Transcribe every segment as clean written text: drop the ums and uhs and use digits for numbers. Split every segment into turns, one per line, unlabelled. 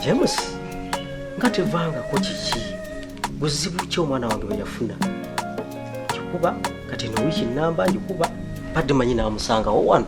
James nga tevangako kiki buzibu ki omwana wange bwe yafuna ngikuba kati eno wiiki namba ngikuba badde manyi namusangawo wano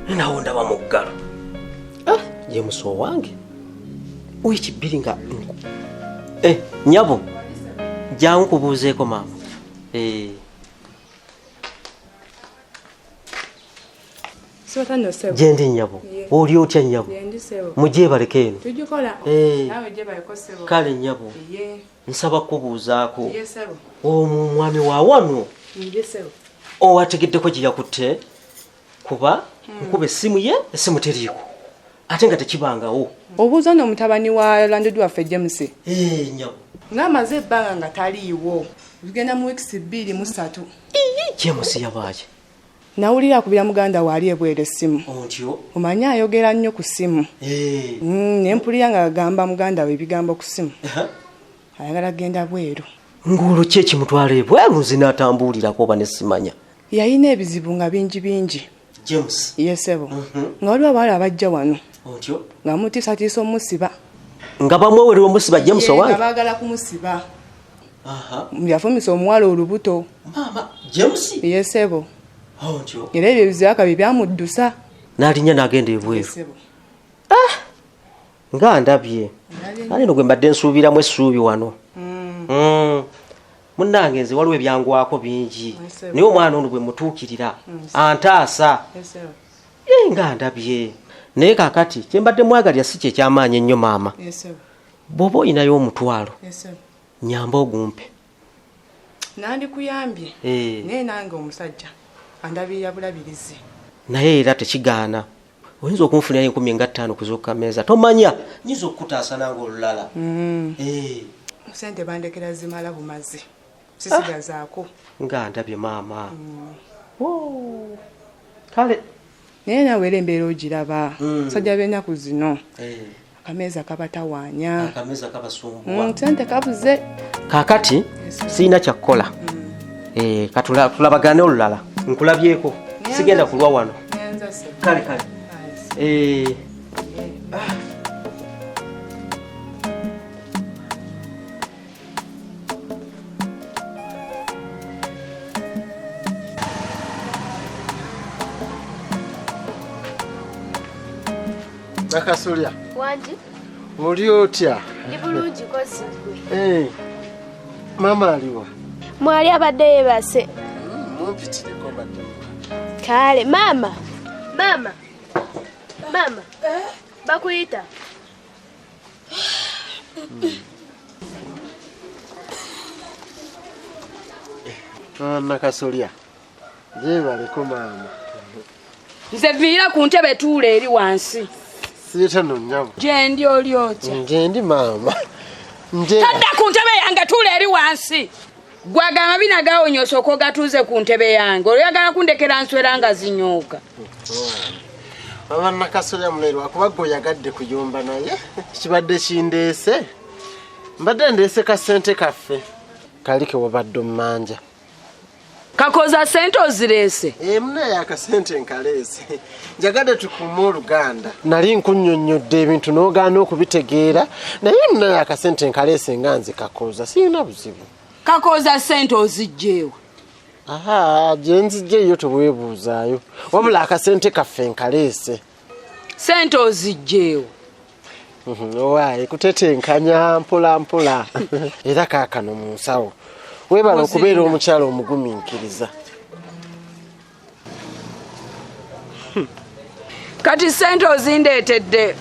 nawo ndaba muggalo ah, James owange wiiki bbiri nga eh, nyabo jangu kubuuzeeko maama eh. Gyendi nnyabo, oli otya nnyabo? Mugyebaleko eno. Eh. Kale nnyabo, nsaba kukubuuzaako. Omwami wa wano owategeddeko gye yakutte kuba nkuba essimu ye essimu teriiko ate nga tekibangawo.
Obuuza no mutabani wa landlord waffe James.
Eh, nnyabo.
Ng'amaze ebbanga nga taliiwo. Tugenda mu weeks bbiri mu ssatu.
James yabaaki?
Nawulira akubira muganda we ali ebweru essimu.
Ontyo.
Omanyi ayogera nnyo ku ssimu.
Eh.
Ne mpulira ng'agamba muganda we ebigambo ku ssimu. Ayagala kugenda bweru.
Ng'olwo ki ekimutwala ebweru nze n'atambuulirako oba ne simanya?
Yalina ebizibu nga bingi bingi.
James.
Ye ssebo. Nga waliwo abawala abajja wano.
Ontyo.
Nga mutiisatiisa omusiba.
Nga bamwewerera omusiba James owange?
Nga baagala kumusiba. Yafumisa omuwala olubuto.
Maama James?
Ye ssebo. Era ebyo ebizibu akabi byamuddusa.
N'alinnya n'agenda ebweru. Ah! Nga ndabye. Ani no gwe mbadde nsuubiramu essuubi wano. Mm. Munnange nze waliwo ebyangwako bingi. Naye omwana ono bwe mutuukirira antaasa. Ye nga ndabye. Naye kaakati kye mbadde mwagalira si kye kyamaanyi ennyo maama. Bw'oba olinayo omutwalo nyamba ogumpe.
Nandikuyambye
eh.
naye nange omusajja andabirira bulabirizi.
Naye era tekigaana oyinza okunfunirayo enkumi nga ttaano ku z'okukameeza tomanya nyinza okukutaasa nange olulala. Eh.
Sente bandekera zimala bumazi sisigazaako.
Ah, nga ndabye maama. Kale
naye nawe era embeera ogiraba sajja b'ennaku zino. Akameeza kabatawaanya.
Akameeza kabasumbuwa.
Sente kabuze.
Kaakati sirina kyakukola. Katulabagane olulala. Nkulabyeko. Sigenda kulwa wano. Kale kale.
Nakasolya.
Wangi.
Oli otya?
Ndi bulungi kozi gwe.
Maama aliwa?
Mwali abadde yeebase.
Mumpitireko mbadde.
Kale maama. Maama. Maama. Bakuyita.
Nakasolya. Gyebaleko maama.
Nze viira ku ntebe tuula eri wansi.
Siita no nnyabo.
Gyendi oli otya?
Gyendi maama.
Tadda ku ntebe yange tuula eri wansi. Gwagamba bina gawonya osooka ogatuuze ku ntebe yange. Oyagala kundekera nswera nga zinyooka.
Mama Nakasolya muleerwa kuba gwe oyagadde kuyomba naye kibadde kindeese. Mbadde ndeese ka ssente kaffe. Kali ke wabadde ommanja.
Kakoza ssente ozireese?
Munaye akasente nkaleese. Njagadde tukuume oluganda. Nali nkunnyonnyodde ebintu n'ogaana okubitegeera, naye munaye akasente nkaleese nga nze Kakoza, sirina buzibu.
Kakoza ssente oziggyeewa?
Aha, gye nzijje yo teweebuuzaayo. Wabula akasente kaffe nkaleese.
Ssente oziggyeewa?
Owaaye, kutetenkanya mpola mpola. Era kaakano mu nsawo. Weebale okubeera omukyala omugumiikiriza.
Kati ssente ozindeetedde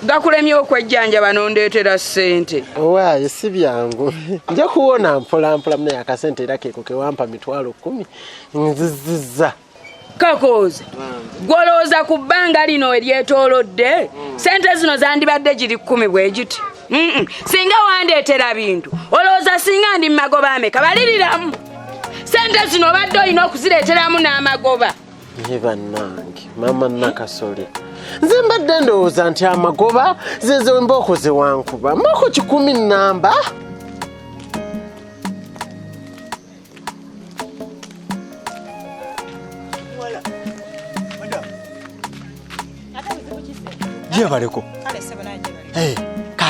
gakulemye okwejjanjaba n'ondeetera ssente.
Owaaye, si byangu. Nja kuwona mpola mpola naye akasente era keeko ke wampa 10,000 nzizizza.
Kakooza, gw'olowooza ku bbanga lino eryetoolodde ssente zino zandibadde giri 10 bwe giti? Singa wandeetera bintu olowooza singa ndi mu magoba ameka? Baliriramu. Ssente zino obadde olina okuzireeteramu n'amagoba.
Ye bannange, maama Nakasolya, nze mbadde ndowooza nti amagoba zezo mbooko ze wankuba. Mbooko 10 namba.
Gyebaleko.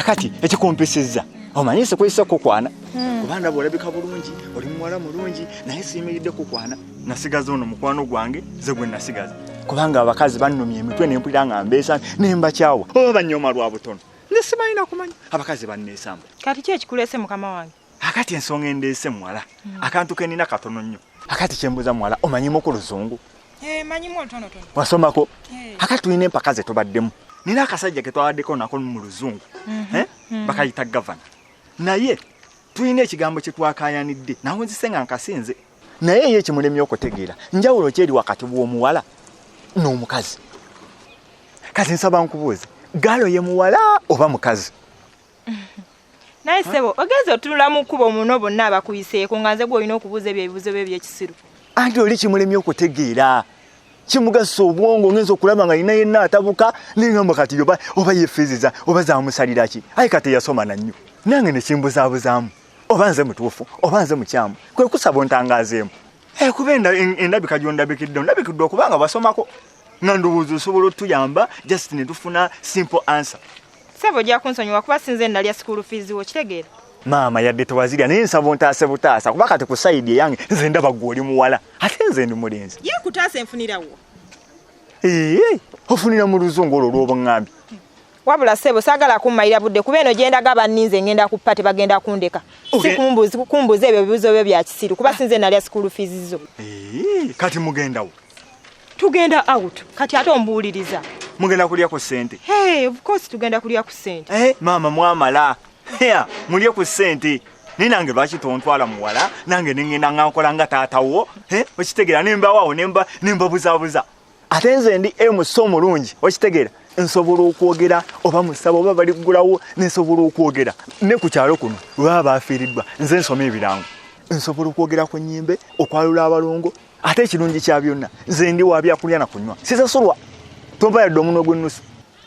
Akati ekikumpisizza omanyi sikwisa kukwana kubanga bw'olabika bulungi, oli muwala mulungi, naye siyimiridde kukwana. Nasigaza ono mukwano gwange, ze gwe nasigaza, kubanga abakazi bannumya emitwe nempulira nga mbeesa nembakyawa oba banyooma lwa butono. Nze simanyi nakumanya abakazi banneesamba.
Kati ki ekikuleese mukama wange?
Akati ensonga endeese muwala, akantu ke nnina katono nnyo. Akati kyembuuza muwala, omanyimu ku luzungu?
Manyimu olutonotono.
Wasomako? Akati tulina empaka ze tubaddemu, nina akasajja ke twabaddeko nako mu luzungu, bakayita gavana, naye tulina ekigambo kye twakaayanidde nawe nzise nga nkasinze, naye ye ekimulemye okutegeera njawulo ki eri wakati w'omuwala n'omukazi. Kati nsaba nkubuuze, gaalo ye muwala oba mukazi?
Naye ssebo, ogenze otunula mu kkubo muno bonna abakuyiseeko nga nze gw'olina okubuuza ebyo ebibuuzo byo eby'ekisiru.
Anti oli kimulemye okutegeera, kimugasa obwongo, ngenza okulaba nga nina yenna atabuka nengamba kati oba yefiiziza oba zamusalira ki, aye kati yasoma na nnyo nange ne kimbuzaabuzaamu oba nze mutuufu oba nze mukyamu. Kwe kusaba ontangaazeemu. Kuba endabika gy'ondabikidde ondabikidde okubanga wasomako, nga ndowooza osobola otuyamba just ne tufuna simple answer.
Ssebo ojja kunsonyiwa kuba sinze nalya school fees wo, kitegeera?
Maama yadde tewazirya, naye nsaba ontaase butaasa, kuba kati ku sayidi eyange nze ndaba ggwe oli muwala ate nze ndi mulenzi.
Ye nkutaasa enfunirawo?
Ee, ofunira mu luzungu olwo lw'obuŋŋambi.
Wabula ssebo saagala kummalira budde kuba eno gye ndaga banninze ngenda kuppa tebagenda kundeka. Si kumbuuza ebyo ebibuuzo byo bya kisiru kuba sinze nalya school fees zo.
Ee, kati mugendawo?
Tugenda out, kati ate ombuuliriza.
Mugenda kulya ku ssente?
Hey, of course tugenda kulya ku ssente.
Maama mwamala. Mulye ku ssente. Naye nange lwaki tontwala muwala, nange ne ngenda nga nkola nga taata wo, okitegeera, ne mbawaawo ne mbabuzaabuza. Ate nze ndi MC omulungi, okitegeera, nsobola okwogera oba musaba oba baliggulawo nensobola okwogera. Ne ku kyalo kuno bwe baba bafiiriddwa nze nsoma ebirango, nsobola okwogera ku nnyimbe, okwalula abalongo. Ate ekirungi kya byonna nze ndi wa byakulya na kunywa, sisasulwa, tompa yadde omunwe gw'ennusu.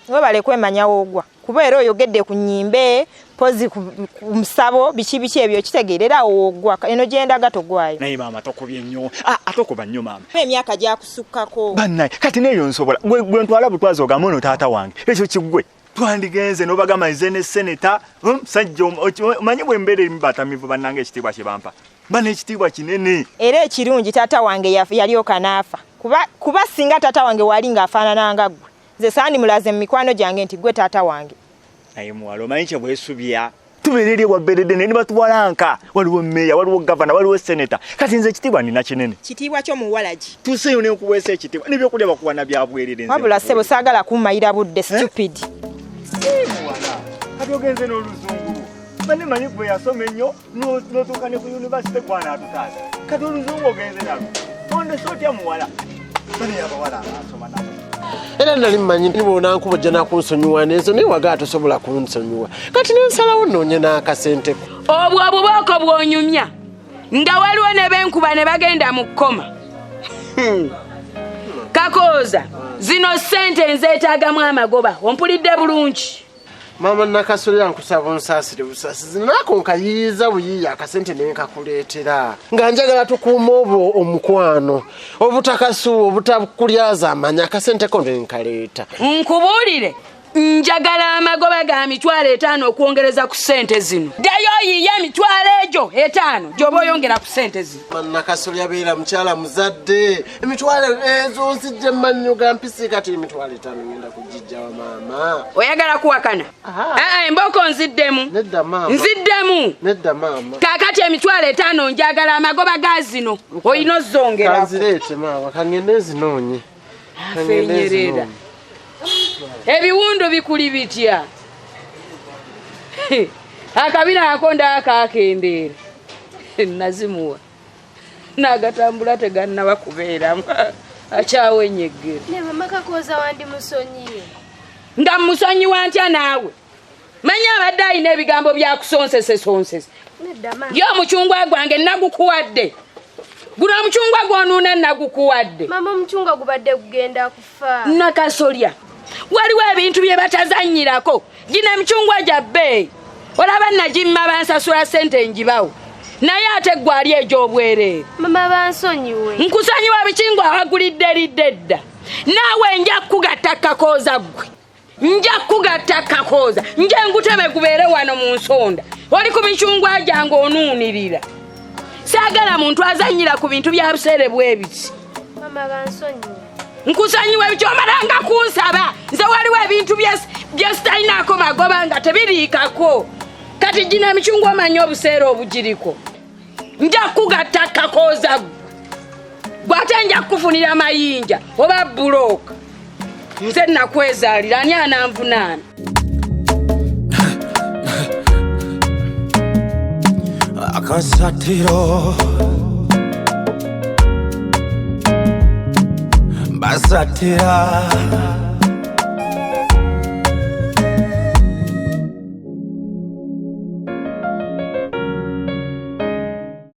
Webale kwemanya woogwa, kuba era oyogedde ku nnyimbe, mpozi ku musabo, biki biki ebyo okitegeera, era awo woogwa, eno gye ndaga togwayo.
Naye maama tokubye nnyo, atokuba nnyo maama.
Emyaka gyakusukkako.
Bannaye, kati n'eyo nsobola, gwe ntwala butwazi ogambe ono taata wange, ekyo kiggwe. Twandigenze n'obagamba nze ne seneta, musajja omanyi bwe mbeera erimu batamivu bannange ekitiibwa kye bampa. Mba n'ekitiibwa kinene.
Era ekirungi taata wange yalyoka n'afa. Kuba singa taata wange wali ng'afaanana nga ggwe, nze sandimulaze mu mikwano gyange nti ggwe taata wange.
Naye muwala omanyi kye bwesubya. Tubeera eri ewabberedde naye ne batuwalanka. Waliwo mmeeya, waliwo gavana, waliwo seneta. Kati nze ekitiibwa nina kinene.
Kitiibwa kyo muwala ki?
Tuseeyo ne nkuweesa ekitiibwa. N'ebyokulya bakuwa na bya bwerere nze.
Wabula ssebo saagala kummayira budde, stupid.
Muwala, kati ogenze n'oluzungu lwo. Banne manyi gwe yasoma ennyo, n'otuuka ne ku yunivasite gw'anaatutaasa. Kati oluzungu ogenze nalwo. Ondese otya muwala? Banne abawala abaasoma nabo.
Era nali mmanyi nti bw'onankuba ojja nakunsonyiwa n'enso, naye waga tosobola kunsonyiwa. Kati ne nsalawo nnoonye n'akasente ko.
Obwo obubooko bw'onyumya nga waliwo ne benkuba ne bagenda mu kkoma. Kakooza, zino ssente nzeetaagamu amagoba, ompulidde bulungi?
Maama Nakasolya nkusaba onsaasire busaasizi, nako nkayiiza buyiiya akasente ne nkakuleetera. Nga njagala tukuume obwo omukwano, obutakasuwa, obutakulyaza amanya, akasente ko ne nkaleeta.
Nkubuulire, njagala amagoba ga 500 okwongereza ku ssente zino. Ddayo oyiiye emitwalo egyo 5 gy'oba oyongera ku ssente zino.
Maama Nakasolya beera mukyala muzadde, emitwalo ezo nzijja mmannyo ga mpisi, kati emitwalo 5 ngenda kugijja wa maama.
Oyagala kuwakana? Embooko nziddemu.
Nedda maama.
Nziddemu.
Nedda maama.
Kaakati emitwalo 5 njagala amagoba ga zino. Olina ozzongerako.
Kanzireete maama, kangende nzinoonye.
Afenyerera. Ebiwundu bikuli bitya? Akabina ako ndakakendeera. Nazimuwa. N'agatambula tegannaba kubeeramu. Akyawenyeggera.
Ne mama Kakooza wandi musonyiye.
Nga musonyiwa ntya naawe? Manya abadde alina ebigambo bya kusonsese-sonsese.
Nedda maama.
Ye omucungwa gwange nagukuwadde. Guno omucungwa gw'onuuna nagukuwadde.
Maama omucungwa gubadde gugenda kufa.
Nakasolya. Waliwo ebintu bye batazannyirako. Gino emicungwa gya bbeeyi. Olaba nagimma bansasula ssente ngibawo. Naye ate ggwe ali egy'obwereere.
Mama bansonyiwe.
Nkusonyiwa biki ng'awagulidde lidde dda. Naawe nja kukugatta Kakooza ggwe. Nja kugatta Kakooza, nje nguteme gubeere wano mu nsonda. Oli ku micungwa gyange onuunirira. Saagala muntu azannyira ku bintu bya buseere bw'ebiti.
Mama bansonyiwe.
Nkusonyiwa ebiki omalanga kunsaba. Nze waliwo ebintu bye sitalinaako magoba nga tebiriikako. Kati gino emicungwa omanyi obuseere obugiriko. Nja kugatta Kakooza gwe. Gwe ate nja kukufunira mayinja oba bulooka. Nze nakwezaalira ani ananvunaana?
Akasatiro basatira.